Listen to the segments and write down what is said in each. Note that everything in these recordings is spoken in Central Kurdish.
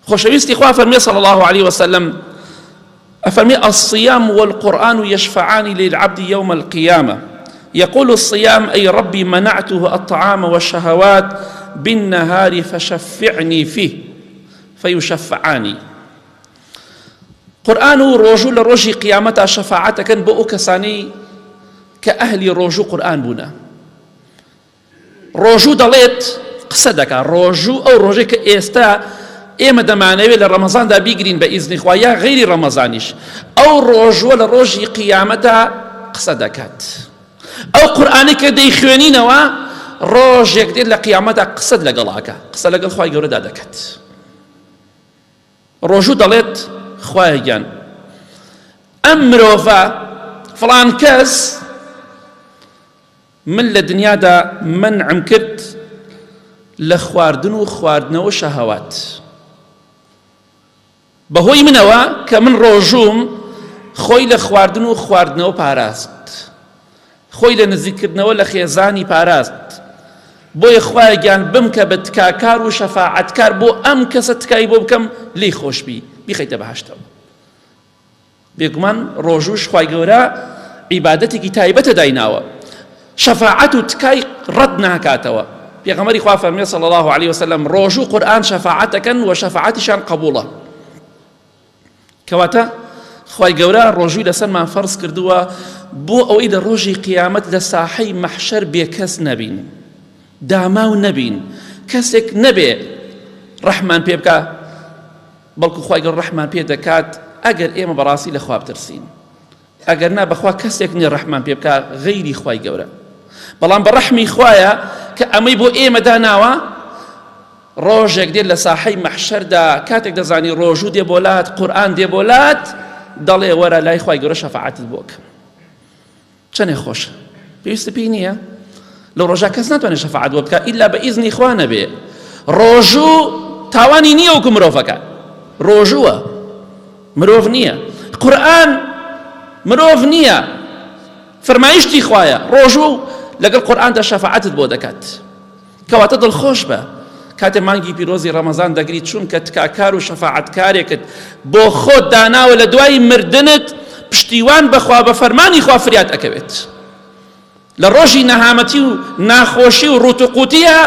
خۆشەویستی خوا فەرمی صلی الله علیه وسلم ئەفەرمی الصيام والقرآن يشفعان للعبد يوم القيامة يقول الصيام أي ربي منعته الطعام والشهوات بالنهار فشفعني فيه فيشفعاني قورآن و ڕۆژوو لە ڕۆژی قیامەتا شەفاعەت ئەکەن بۆ ئەو کەسانەی کە ئەهلی ڕۆژوو قورآن بوونە. ڕۆژوو دەڵێت قسە دەکا ڕۆژوو ئەو ڕۆژێک کە ئێستا ئێمە دەمانەوێت لە ڕەمەزاندا بیگرین بە ئیزنی خوا یا غەیری ڕەمەزانیش ئەو ڕۆژوە لە ڕۆژی قیامەتا قسە دەکات ئەو قورئانی کە دەیخوێنینەوە ڕۆژێک دێت لە قیامەتا قسەت لەگەڵاکە قسە لەگەڵ خوای گەورەدا دەکات. ڕۆژوو دەڵێت خوایە گیان ئەم مرۆڤە فڵان کەس من لە دنیادا منعم کرد لە خواردن و خواردنەوە شەهەوات بەهۆی منەوە کە من ڕۆژووم خۆی لە خواردن و خواردنەوە پاراست خۆی لە نزیککردنەوە لە خێزانی پاراست، بۆیە خوایە گیان بمکە بە تکاکار و شەفاعەتکار بۆ ئەم کەسە تکای بۆ بکەم لێی خۆشبی بیخەیتە بەهەشتەوە. بێگومان ڕۆژووش خوای گەورە عیبادەتێکی تایبەتە دایناوە شەفاعەت و تکای ڕەت ناکاتەوە. پێغەمبەری خوا فەرموێ صلی الله علیه وسلم ڕۆژوو قورئان شەفاعەت دەکەن و شەفاعەتیشان قبوڵە. کەواتە خوای گەورە ڕۆژووی لەسەرمان فەرز کردووە بۆ ئەوەی لە ڕۆژی قیامەت لە ساحەی مەحشەر بێکەس نەبین داماو نەبین کەسێک نەبێ ڕەحمان پێ بکە بەڵکو خوای گەورە ڕەحمان پێ دەکات ئەگەر ئێمە بەڕاستی لە خوا بترسین ئەگەر نا بەخوا کەسێک نیە ڕەحمان پێ بکا غەیری خوای گەورە بەڵام بە ڕەحمی خوایە کە ئەمەی بۆ ئێمە داناوە ڕۆژێک دێت لە ساحەی مەحشەردا کاتێک دەزانی ڕۆژوو دێ بۆلات قورئان دێ بۆلات دەڵێ وەرە لای خوای گەورە شەفاعەتت بۆ کەم چەنێ خۆشە پێویستە پێی نییە لەو ڕۆژە کەس ناتوانێت شەفاعەت بۆ بکات ئیلا بە ئیزنی خوا نەبێ ڕۆژوو تاوانی نییە وەکو مرۆڤەکان ڕۆژووە مرۆڤ نییە قورئان مرۆڤ نییە فەرمایشتی خوایە ڕۆژوو لەگەڵ قورئاندا شەفاعەتت بۆ دەکات کەواتە دڵخۆش بە کاتێ مانگی پیرۆزی ڕەمەزان دەگری چونکە تکاکار و شەفاعەتکارێکت بۆ خۆت داناوە لە دوای مردنت پشتیوان بەخوا بە فەرمانی خوا فریات ئەکەوێت لە ڕۆژی نەهامەتی و ناخۆشی و ڕوتوقوتیە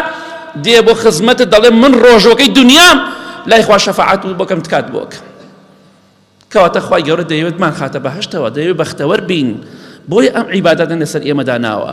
دێ بۆ خزمەتت دەڵێ من ڕۆژۆکەی دنیام لای خوا شەفاعەت و بۆکەم تکات بۆکەم کەواتە خوای گەورە دەیەوێت مان خاتە بەهەشتەوە دەیەوێت بەختەوەر بین بۆیە ئەم عیبادەتە لەسەر ئێمەدا ناوە.